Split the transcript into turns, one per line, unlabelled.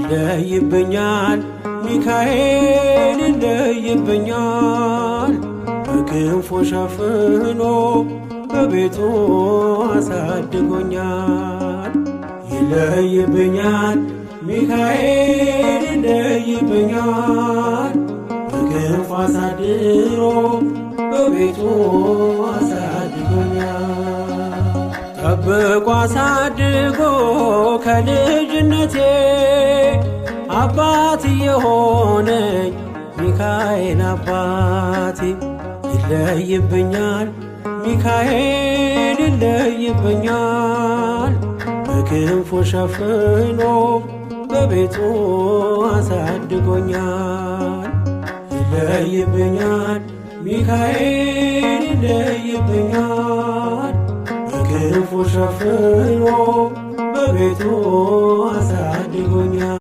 ይለይብኛል ሚካኤል ይለይብኛል በክንፉ ሸፍኖ በቤቱ አሳድጎኛል። ይለይብኛል ሚካኤል ይለይብኛል በክንፉ አሳድሮ በቤቱ አሳድጎኛል። ጠብቆ አሳድጎ ከልጅነቴ አባት የሆነኝ ሚካኤል አባቴ። ይለይብኛል ሚካኤል ይለይብኛል በክንፉ ሸፍኖ በቤቱ አሳድጎኛል። ይለይብኛል ሚካኤል ይለይብኛል በክንፉ ሸፍኖ በቤቱ አሳድጎኛል።